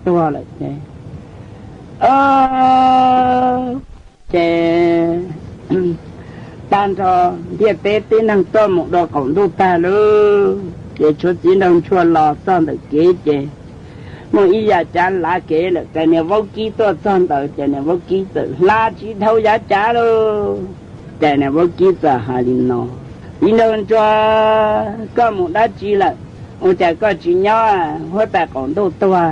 tuag lawm ces, ces tag nrho ntiaj teb tib neeg tuaj mus dua qaum ntuj tag lawm ces tshuav txiv nraug ntsuag los txog ntawm kev ces muaj ib yav cav hlav kev lawm ces niag vaub kib tuaj txog ntawd ces niag vaub kib txawm hla tsis dhau yav cav lawm. Ces niag vaub kib txawm hais li no, txiv nraug ntsuag, koj mus dab tsi lawm? Ua cas koj tsis nyob? Huab tais qaum ntuj tuag,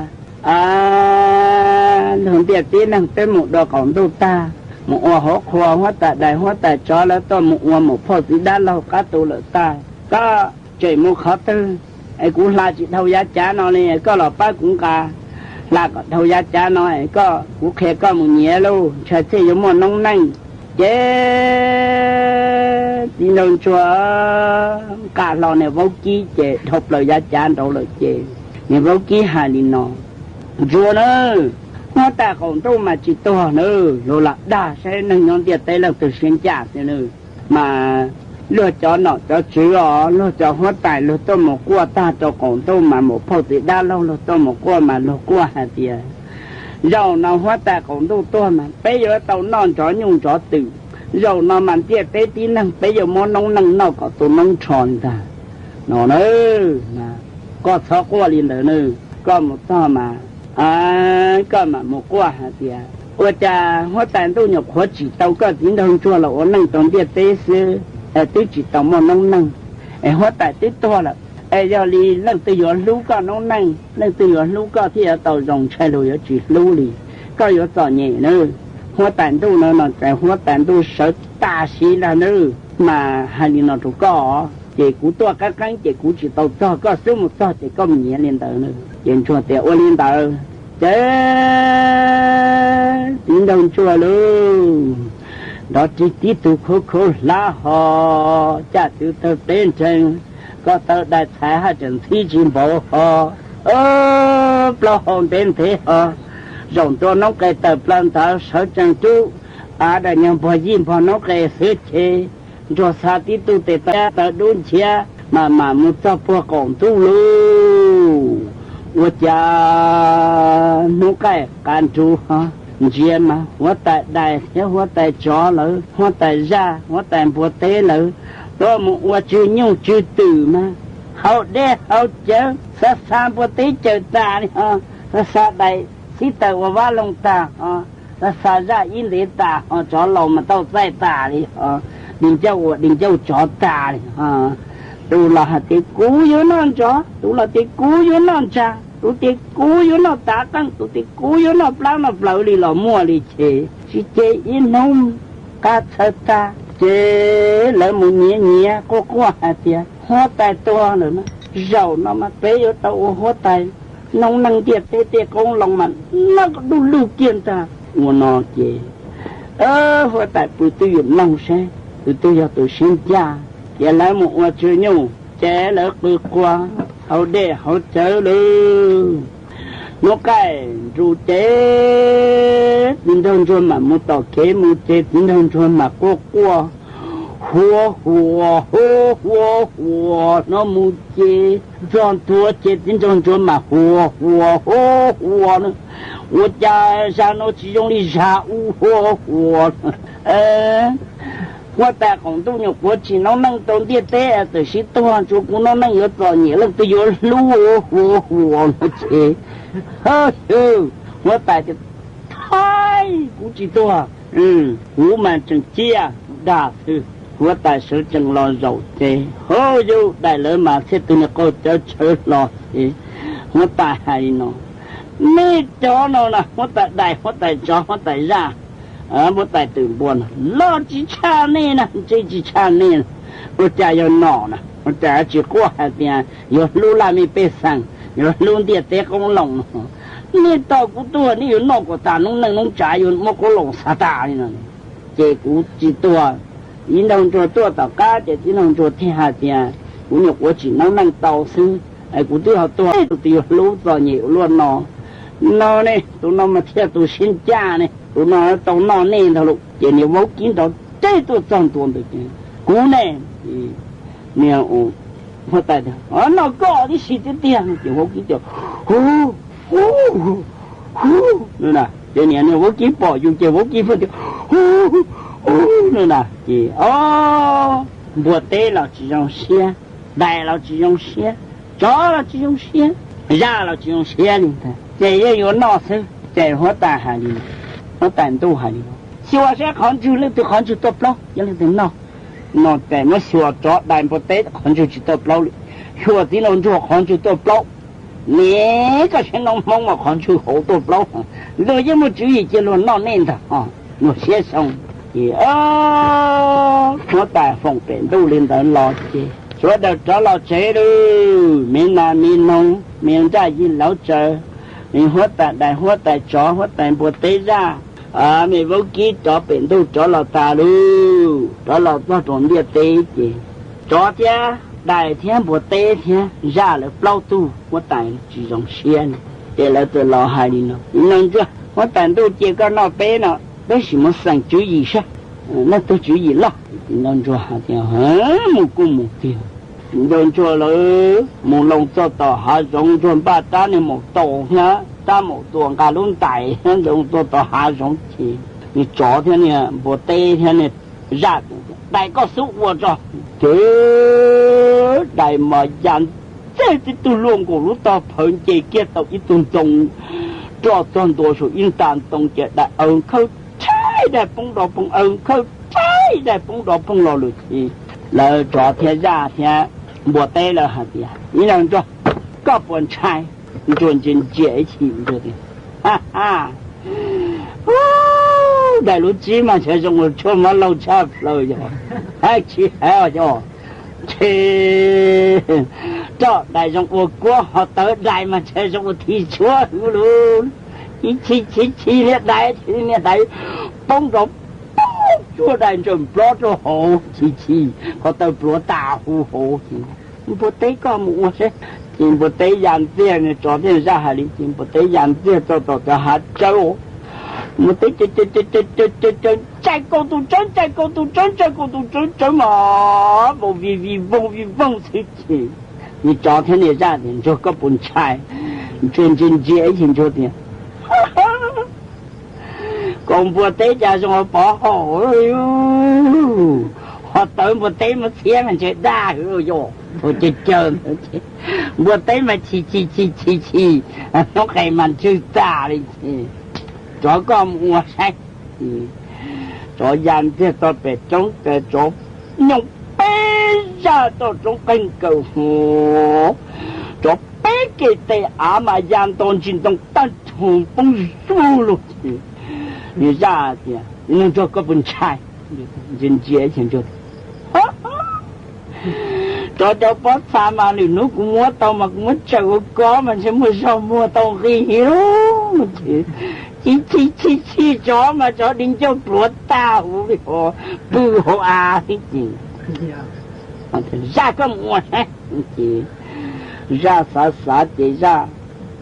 luag ntiaj teb neeg twb mus dua qaum ntuj tag, mus ua hauv qhua, huab tais dais huab tais tsov lawv tuaj mus ua mus phauj txiv dab laug qab tu lawm tag, koj tseem mus qhov twg? Es kuv hla tsis dhau yav cav no li, koj los pab kuv nqa hla kom dhau yav cav no es koj, kuv qhia koj mus nyiav lauj, ntshai thiaj yuav muaj noob neej. Ces txiv nraug ntsuag nqa hlo niag vaub kib ces dhau plaws yav cav nraud lawm ces niag vaub kib hais li no, ntsuag na, huab tais qaum ntuj mas tsis tuag na, luag lam dag saib neeg nyob ntiaj teb leej twg siab ncaj xwb na. Mas luag cov nom cov tswv os, luag cov huab tais luag tuaj mus quaj tag rau qaum ntuj mas mus phauj txiv dab laug luag tuaj mus quaj mas luag quaj hais tias, zaum no huab tais qaum ntuj tuag mas peb yuav tau noj nrov nyuj nrov twm, zaum no mas ntiaj teb tib neeg peb yuav muab noob neej noj kom tu noob nrho li ntag. No na, koj txhob quaj li ntawd na, koj mus txog mas, koj mam mus quaj hais tias ua cas huab tais ntuj nyuam qhuav tsim tau koj txiv nraug ntsuag los ua neej rau ntiaj teb xwb, twb tsis tau muaj noob neej, es huab tais twb tuag lawm, es yog li leej twg yuav hlub koj noob neej, leej twg yuav hlub koj thiaj yuav tau zoo, ntshai luag yuav tsis hlub li. Koj yuav txom nyem na. Huab tais ntuj no no ces huab tais ntuj sawv tas siv ntag na, mas hais li no rau koj, ces kuv tuaj qeeb qeeb ces kuv tsis tau txog, koj xub mus txog ces koj mus nyiav li ntawd na. Ces ntsuag tias ua li ntawd ces txiv nraug ntsuag lauj, nrov rig tib tug khaub khaub hlab ho, caj tw tawg teb nreeg, ko taw dai txhais haj tseem ntxhib tsis npaum ho, plaub hau ntev ntev ho, zaum ntua noob qes tawm plaws ntawd sawv tsees rub, av dais nyuag npog yij npog noob qes xwb ces ntsuag xa tib tug tes taw taw dub nchiab mas mam mus txog puag qaum ntuj lauj. Ua cas hnub qaij qav nruv ho, ntsia mas huab tais dais thiab huab tais tsov lawv, huab tais zaj, huab tais npua teb lawv tuaj mus ua tsw nyuj tsw twm mas haus dej haus cawv, xa xa npua teb cawm tas li ho, xa xa dais xib taws ua vab loog tag ho, xa xa zaj ib ntev tas ho, tsov laus mas tau txaij tas li ho, di ncauj ua di ncauj tsov tas li ho. Tus los hais tias kuv yuav noj nrov, tus los tias kuv yuav noj ntsa, tus tias kuv yuav noj tav qeej, tus tias kuv yuav noj plab noj plawv li los muaj li ces tsis ces ib hnub qab txhawv tag ces lawv mus nyiav nyiav quaj quaj hais tias huab tais tuag lawm na, zaum no mas peb yuav tau ua huab tais, noob neej ntiaj teb tej qoob loo mas noj dub lug kiag ntag. Ua no ces huab tais pw twb yuav mloog seb tus twg yog tus siab ncaj, ces lawv mus ua tsw nyuj ces lawv qw qua haus dej haus cawv lawm. Hnub qaij nruv ces txiv nraug ntsuag mam mus tom kev mus ces txiv nraug ntsuag mam quaj quaj, huav huas huav huav huas no mus ces txog ntua ces txiv nraug ntsuag mam huav huas huav huas no, ua cas zag no tsis zoo li zag ub huav huas. Huab tais qaum ntuj nyuam qhuav tsim noob neej rau ntiaj teb txawm sib tuag, tsuas kuv noob neej yuav txom nyem leej twg yuav hlub huav huas no ces, ha, huab tais tias, thaib, kuv tsis tuag, kuv mas tseem ciaj dag xwb. Huab tais sawv tsees los zaum ces, ha, yus dais lawv mas thiaj tus niag qau cawv tshawv hlo ces huab tais hais li no, nej cov no na, huab tais dais, huab tais tsov, huab tais zaj, huab tais twm npua no los tsis tshaj nej na, ntsej tsis tshaj nej, ua cas yog nom na, ua cas tsis quaj hais tias yuav hlub laj mej pej xeem, yuav hlub ntiaj teb qoob loo no. Nej tos kuv tuag nej yuav noj kom tas noob neej noob tsav, yuav muab qoob loo xa tas li no. Ces kuv tsis tuag. Txiv nraug ntsuag tuaj tom qab ces txiv nraug ntsuag thiaj hais tias, kuv nyuam qhuav tsim noob neej tau xwb, kuv twb ho tuag, tus twg yuav hlub txom nyem ua luaj no. No ne, tus no mas thiaj tus siab ncaj ne, tus no tau noj nej ntag lauj. Ces niag vaub kib nrov ceg tuaj txog ntua ntawd ces, kuv ne, niag huab tais tias, noj koj tib si tiag tiag. Ces vaub kib tias, huv, Hu, hu, no na. Ces niag vaub kib pom yus ces vaub kib pheej tias hu, hu, no na. Ces o, npua teb los tsis zoo siab, dais los tsis zoo siab, tsov los tsis zoo siab, zaj los tsis zoo siab li ntag. Ces yeej yuav noj xwb ces huab tais hais li, huab tais ntuj hais li, xyuas saib qhov ntswg leej twg qhov ntswg tuaj plaub cia leej twg noj. No ces muab xyuas tsov dais npua teb qhov ntswg tsis tuaj plaub li, xyuas txiv nraug ntsuag qhov ntswg tuaj plaub. Niam, koj saib noob hmoob mas qhov ntswg hauv tuaj plaub, luag yeej muaj tswv yim cia luag noj nej ntag, luag siab xyoo. Ces huab tais foom pem ntuj li ntawd los ces sawv daws rov los tsev lawm. Me nas me noog, me nraj yig lauv tsaws, me huab tais dais huab tais tsov huab tais npua teb zaj, me vaub kib rov pem ntuj rov los tas lawm, rov los txog rau ntiaj teb ces tsov thiab dais thiab npua teb thiab zaj lawv plaub tug huab tais tsis zoo siab li. Ces lawv txawm los hais li no, Txiv nraug ntsuag, huab tais ntuj cia koj noj peb no, peb sim mus xeem tswv yim saib leej twg tswv yim loj. Txiv nraug ntsuag hais tias, Mus kuj mus tiag. Txiv nraug ntsuag lawv mus loo txog tom hav zoov, ntsuag npaj rab niag maum taus thiab rab maum tuam nqa lub ntais thiab ntawd txog tom hav zoov ces niag tsov thiab niag npua teb thiab niag zaj, Dais koj xub ua tso. Ces dais mas ya ntxiag tib tug luaj nkaus lub tog phawv nce kiag tau ib tug ntoo roj txog ntua saum ib nta ntoo ces dais aws khawb rhaib daig poob dov phooj, aws khawb rhaib daig poob dov phooj los lawm ces lawv tsov thiab zaj thiab npua teb lawv hais tias, Txiv nraug ntsuag, koj puas ntshai? Ntsuag ntsia ntsia ib chim ntsuag tias, Dais lub tsib mas ntshai zoo ua tshuaj mab laug tshaj plaws yog, hais tsis hais os yog, ntshe roj dais zoo ua kuab, ho tawv dais mas ntshai zoo ua thib tshuab hwv lug. Chis chis chis chis niag dais, niag dais poob nrov poob, tshuaj dais ntsaws nplob rau hauv, chis chis ko taw pluav tas huv hauv ces, Npua teb koj mus ua saib. Ces npua teb ya ntxiag, niag tsov thiab zaj hais li ces npua teb ya ntxiag txog tom cov hav tsawb, npua teb caws caws kaus tus tsawb, caws kaus tus tsawb, caws kaus tus tsawb, tsawb mas vau vij vij voog vij voog xwb ces niag tsov thiab niag zaj tias, Ntsuag koj puas ntshai? Ntsuag ntsia ntsia ib chim ntsuag tias, Kaus npua teb cas zoo pov haum, ho tawv npua teb muab txhiab mas ntshe daj hwv yog, thaum caws caws ntawd npua teb mas chis chis chis chis chis, hnub qes mas ntswg tag li ces, Tsov koj mus ua saib. Tsov ya ntxiag txog pem roob ces tsov nyooj peb zaj txoj roob qeeg kaws hov, tsov peb ke tes av mas ya nto ntsis ntoo tag nrho poob zuj lug ces niag zaj tias, Txiv nraug ntsuag koj puas ntshai? Ntsia ntsia ces ntsuag, Tsov cov pob txha mas lwm hnub kuv muab tau mas kuv muab tsaws ua koj mas ntshe muaj zog muag tau nqi lug ces, chis chis chis chis tsov mas tsov di ncauj pluav tag huv li hov, pw hauv av thiab ces, Zaj koj mus ua saib. Ces zaj xav xav ces zaj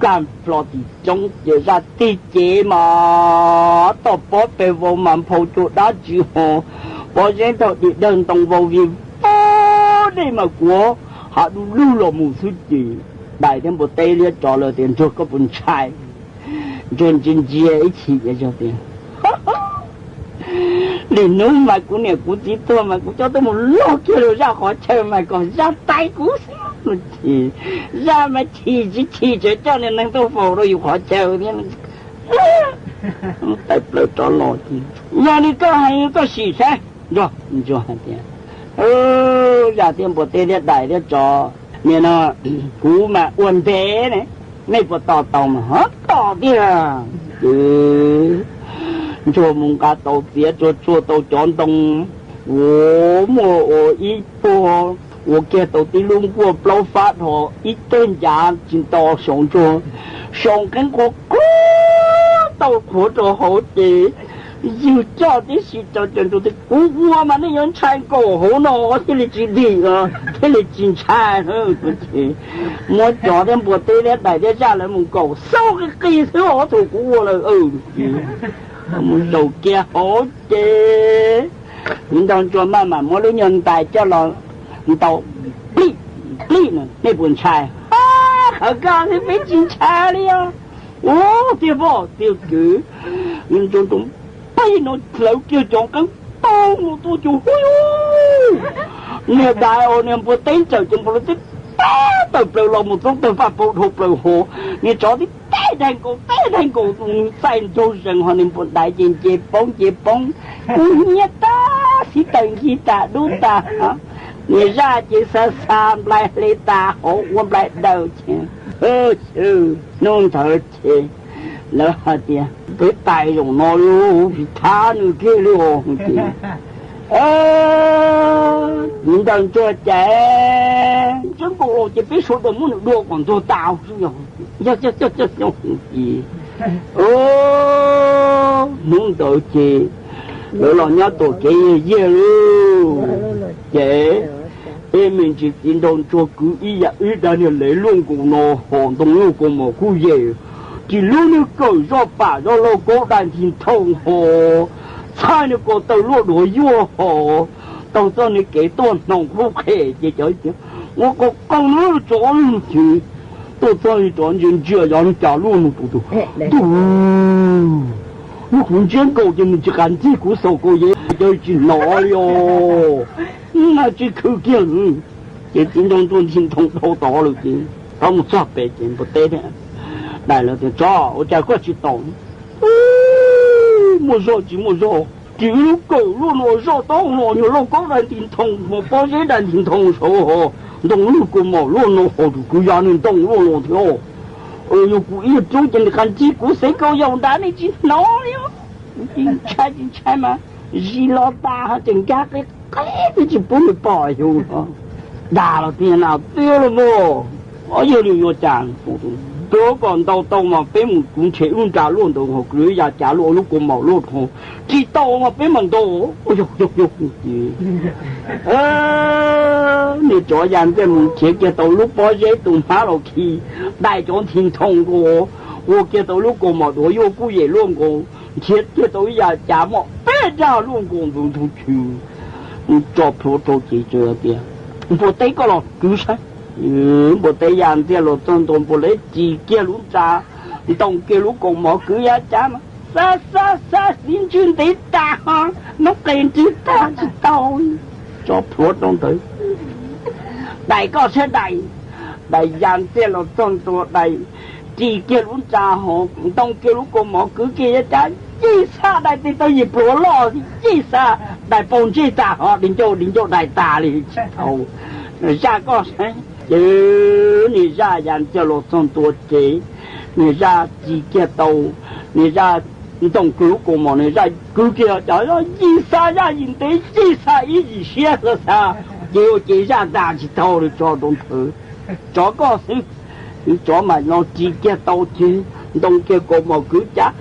kaj plho tim roob ces zaj tig cev mas toj pob pes vau mas nphau cua dab tsi ho, pob zeb nrog dim dawg ntoo vau vij voog, dej mas kuav hav du lug los mus xwb ces dais thiab npua teb liab tsov lawv tias, Ntsuag koj puas ntshai? Ntsuag ntsia ntsia ib chim ces tias, Lwm hnub mas kuv niam kuv txiv tuag mas kuv coj tuaj mus log kiag rau zaj qhov chaw mas kom zaj tais kuv xwb. Ces zaj mas chim tsis chim tseem coj niag neeg tuaj faus rau yus qhov chaw thiab. Tais plaws rov los ces, Yog li koj hais koj sim saib. Ntsuag, ntsuag hais tias, Zaj thiab npua teb thiab dais thiab tsov, nim no kuv mas ua ntev ne, nej puas tos tau mas ho tos tiag. Ces ntsuag mus nqa tau txiav tsuag tsuag tau cov ntoo, ua muaj ua ib puag, ua kiag tau tib lub nkuaj plaub fab dhos ib teg ncav tsis nto saum ntsuag, saum nqeeb qhuav qhuav tau qhuav rau hauv ces ywg coj tib si rau ces ntsuag tias, Kuv ua mas nej yuav ntshai nkaus hauv no thiaj li tsis dim, thiaj li tsis ntshai. Ces muab tsov thiab npua teb thiab dais thiab zaj lawv mus nkaum xauj qis qis xwb ob tug kuv ua lawm ces mus zaum kiag hauv ces Viv Nraug Ntsuag maj mam muab lub nyuag ntais coj los ntaus plij plij no, Nej puas ntshai? Qhov koj xwb peb tsis ntshai li os. Ua tiag voj tiag kwv, ntsoo nroo peb no hlawv kiag cov nqeeb tau mus tuaj cuag hu, niag dais os niag npua teb ntsaws ces npua teb tawm plaws los mus txoob tawg faj paug dhau plaws hos, niag tsov tib teb daig nkaus teb daig nkaus, txaij nraug zees hos niag npua dais ces nce poob nce poob, kub hnyiab tag xib taws nkig tas dub tas. Niag zaj ces xa xa nplai hle tas hauv ua nplai daws ces, hnub ntawd ces lawv hais tias peb tais zaum no tsis thab nws kiag li os. Ces txiv nraug ntsuag ces ntsia nkaus los ces peb sawv daws muab nws dua kom ntxuag tas xwb os. Ces hnub ntawd ces lawv los nyob tom kev yag yag lawm ces, ej, me ntsis txiv nraug ntsuag kwv ib yam ib dag niag lev luaj nkaus no hos ntoo luaj kaus mom kuj yem, tsis lub niag kawm zoj pam zoj laug kaub dais nti nthoo hos, txhaij niag ko taw luaj duav yuaj hos, taug txoj niag kev tuaj hnoos qub qhem ces cov tias ua qos qos na tsov lug ces tuaj txog li tsov ntsia ntsia yog li cas luaj no tus tus, ntuj, yog kuv ntsia nkaus ces nws tsis qas ncig kuv xaus kaus yev cov tsis hnov li os, mas tsis khwv kiag. Ces txiv nraug ntsuag nti nthoo dhau tod lawm ces tod mus txog pem ces npua teb, dais lawv tias tsov ua cas koj tsis tau? Muaj zog tsis muaj zog, tsis lub kawm luaj no zoj taub hau nyuag lauj kaub dais nti nthoo hos pob zeb dais nti nthoo saud hos ntoo luaj kaus mom luaj no hos tus kwv yog niag ntoo luaj no thiab. Yog kuv ib rub ces nws qas ncig kuv xeev kaus yaus nrad nej tsis hnov li. Ntshai tsis ntshai mas zis los tas tseem nkag qe qe twb tsis pub nws pom yus. Dag los tiag na, tiag los mas, yog li yuav cas? Tuav kom ntau tau mas peb mus kuv ntshe lub nra luaj ntawd hos kwv ya cav luaj lub kaus mom luaj dhau, tsis tau mas peb mam ntaus. Niag tsov ya ntxiag mus nrhiav kiag tau lub pob zeb tus hmab los khi dais cov nti nthoo nkaus, ua kiag tau lub kaus mom duav yuaj kuj yem luaj nkaus, nrhiav kiag tau ib yam cav mom peb rag luaj nkaus ntawd ntug chw, tso plhuav rau ces tias, npua teb koj los kwv saib. Npua teb ya ntxiag los txog ntua npua teb ris kiag lub nra, ntoo kiag lub kaus mom kwv ya cav mas xa xa xa xiv ntswg ntev tas hos noob qes ntswg tag tsis tau. Tso plhuav rau ntawd, dais koj saib dais. Dais ya ntxiag los txog ntua dais ris kiag lub nra hos ntoo kiag lub kaus mom kwv kiag ya cav, yij xa dais tes taw yim pluav loj, yij xa dais paus ntseg tas hos di ncauj di ncauj dais tas li tsis tau. Zaj koj saib. Ces niag zaj ya ntxiag los txog ntua ces niag zaj ris kiag tau, niag zaj ntoo kiag lub kaus mom, niag zaj kwv kiag cov yij xa zaj yim ntev, yij xa ib yim siab xwb xa, ces ua ces zaj tas tsis tau li tso rau ntawd. Tsov koj xwb. Tsov mam no ris kiag tau ces ntoo kiag kaus mom kwv cav,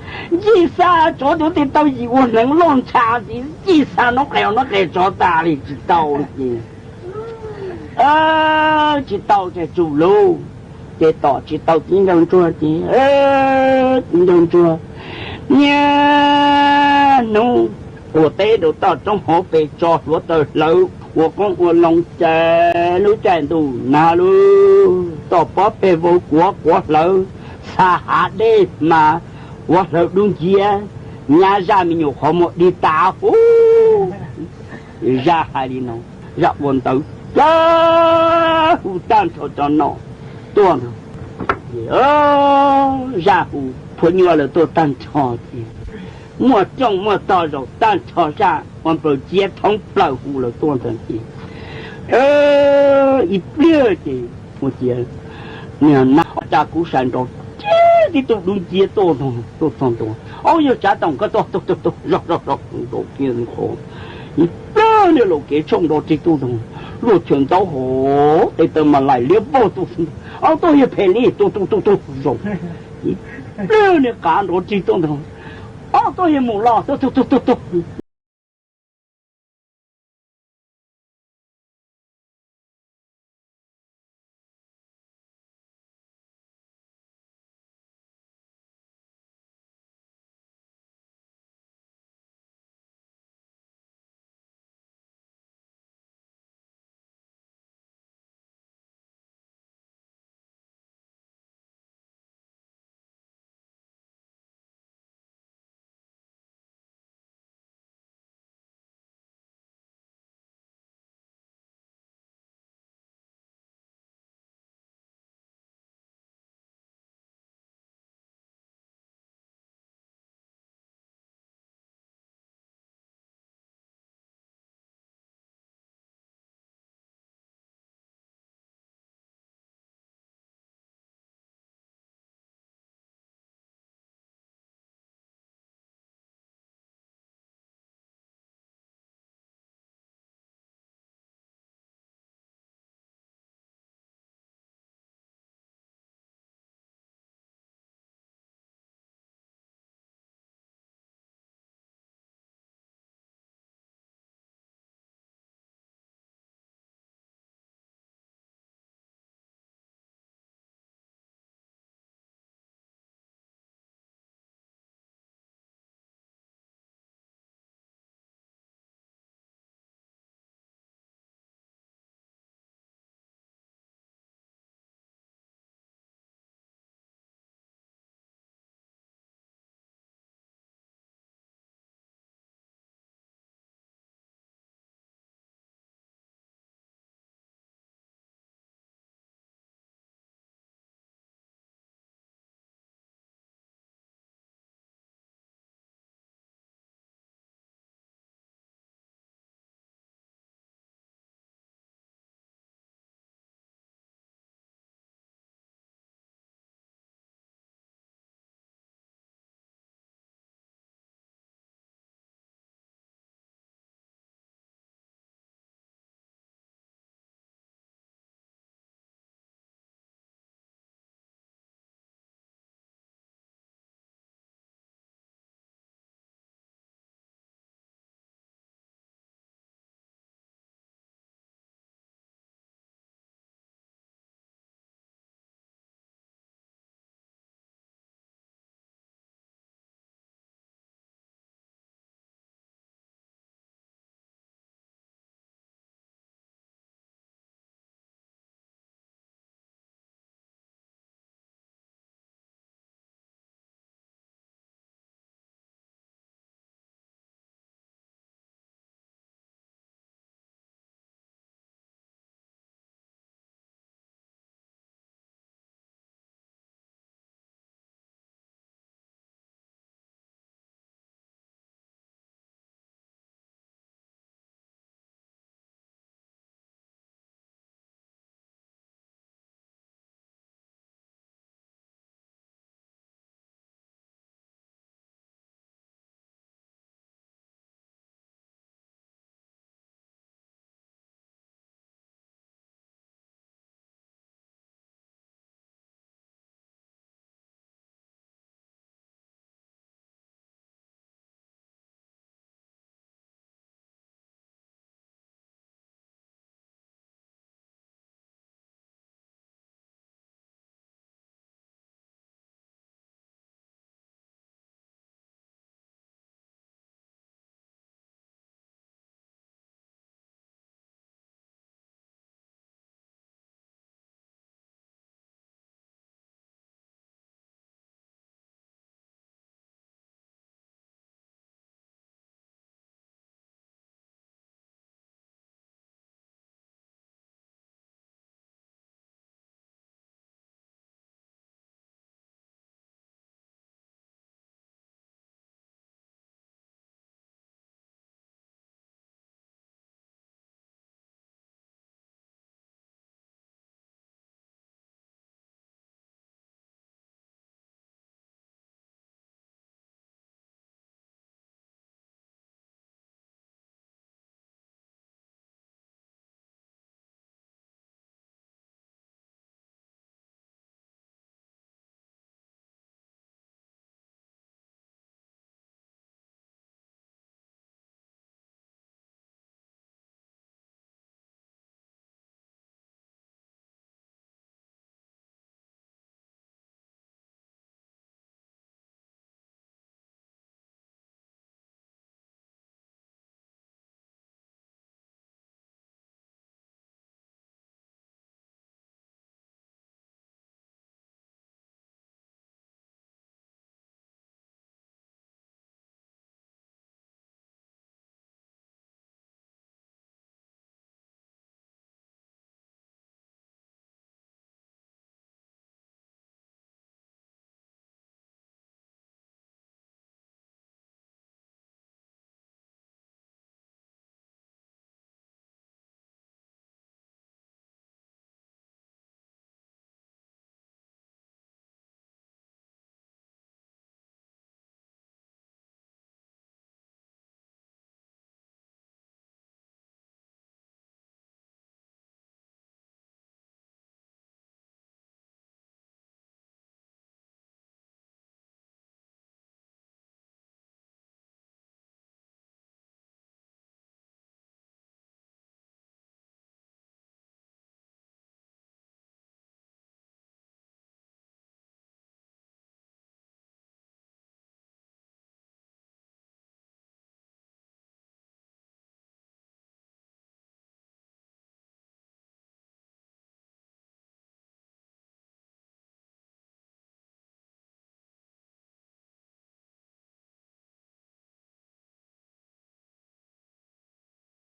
yij xa tsov tus tes taw yim ua hneev loj ntsha ntxiv, yij xa noob qes noob qes tsov tas li tsis tau li ces tsis tau ces tsum lub, ces tom tsis tau txiv nraug ntsuag ces, txiv nraug ntsuag niaj hnub ua teb rau toj roob hauv pes tso hluav taws hlawv ua qoob ua loo ces lub caij ntuj nag lub toj pob peg vau kuav quav hlawv, xa hav dej mas quav hlawv dub nciab, nyab zaj me nyuam qhov muag dig tas huv. Zaj hais li no, zaj ua ntawd, zaj hu tag nrho cov nom tuaj ntag. Zaj hu phua nyuaj lawm tuaj tag nrho ces muaj rooj muaj tog zaum tag nrho zaj ua nplaws ciab thoob plaws hu lawm tuaj ntag ces ib pliag ces ua ciav niag nab ho tsa kuv sai nrov tib tug dub nciab tuaj tuaj txog ntua, ob yawg tsav toom koj tuaj tuaj tuaj tuaj zoj zoj zoj nkaus kiag qhov, ib pliag niag laus kev tshooj nrov rig tuaj ntag, luaj chaw ntaub hauv tes taw mas laim liab vog tuaj, ob tuaj yawg phem li tuaj tuaj tuaj tuaj zaum, ib pliag niag qav nrov rig tuaj ntag, ob tuaj yawg mus los tuaj tuaj tuaj tuaj